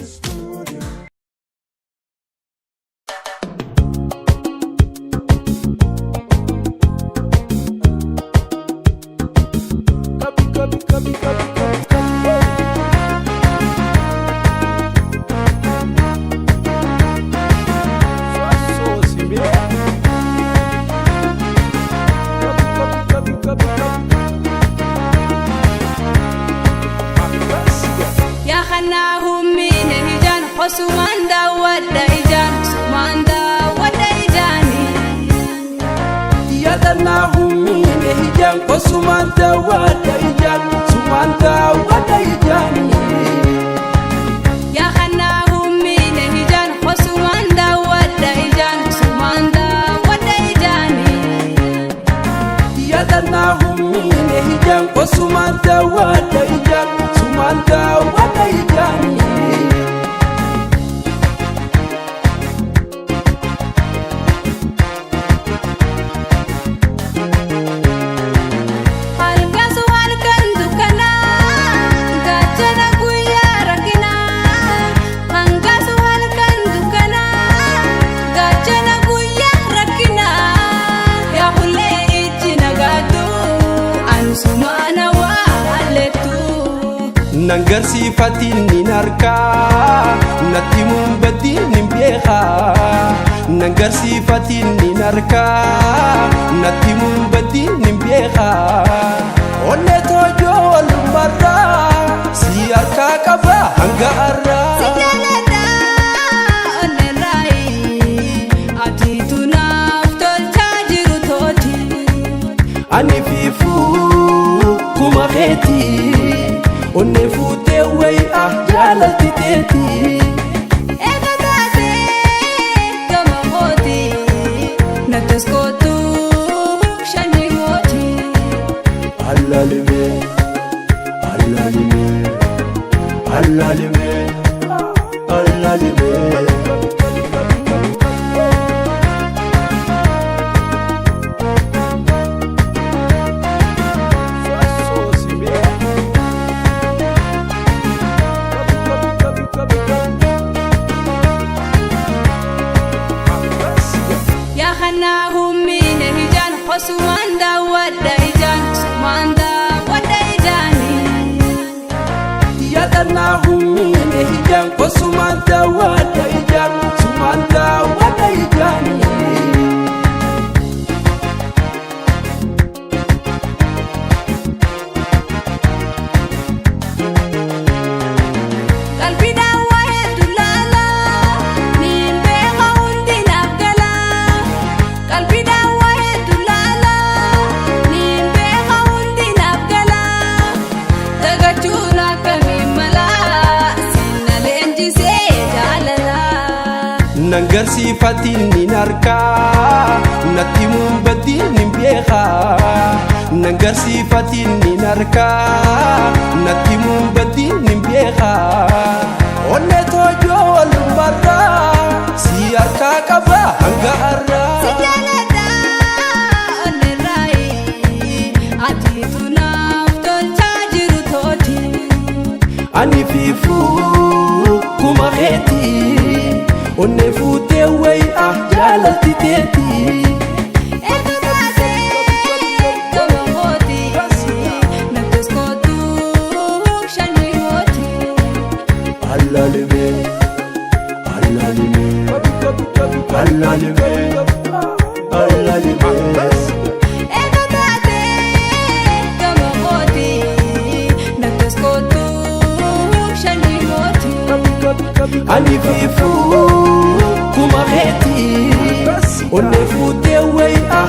Studio. Copy, copy, copy, copy, copy, copy. So, so, simbi. Copy, copy, copy, copy, copy. Yaa kannaa hummiine ijaan hosumaan daawwadha ijaan sumaan daawwadha ijaani. Yaadannaa hummiine ijaan osumaan daawwadha ijaan sumaan daawwadha ijaani. Yaa kannaa hummiine ijaan hosumaan daawwadha ijaan sumaan daawwadha ijaani. Yaadannaa hummiine ijaan osumaan daawwadha ijaan sumaan daawwadha ijaani. Halkansu halkan dukkanaa gaachana guyyaa rakkinaa. Hangasu halkan dukkanaa gaachana guyyaa rakkinaa. Yaa hullee ijji nagaatu ansumaana waa hallettu. Nan garsiifatiin nin arkaa natti muunbatiin nin beekaa. Nan garsiifatiin nin arkaa natti muunbatiin nin beekaa. Onnee toojoo walumarraa si harkaa qaba hanga har'aa. Si jaaladha onneerraayi ati tunaaf tolchaa jiru tooti. Ani fiifuu kuma keetii onnee fuutee wayi'a jaalalti teetii. Eega taatee gama kooti nattas kootu shanyii kooti. Alaalime alaalime alaalime alaalime. Yaa kannaa hummiine ijaan hosumaan daawwadha ijaan sumaan daawwadha ijaani. Yaadannaa hummiine ijaan osumaan daawwadha ijaan sumaan daawwadha ijaani. Qalbiidhaan waa hedduu laalaa niin beeka hundi naaf galaa. Qalbiidhaan waa hedduu laalaa niin beeka hundi naaf galaa. Dagachuun akkamiin malaa sinna leenjisee jaalalaa. Nan garsiifatiin nin arkaa natti muunbatiin nin beekaa. Nan garsiifatiin nin arkaa natti muunbatiin nin beekaa. Onnee toojoo walumarraa si harkaa qaba hanga har'aa. Si jaaladha onneerraayi ati tunaaf tolchaa jiru tooti. Ani fiifuu kuma keetii onnee fuutee wayi'a jaalalti teetii. Eega taatee gama kooti nattas kootu shanyii kooti. Alaalime alaalime alaalime alaalime. Eega taatee gama kooti nattas kootu shanyii kooti. Ani fiifuu kuma keetii onnee fuutee wayi'a.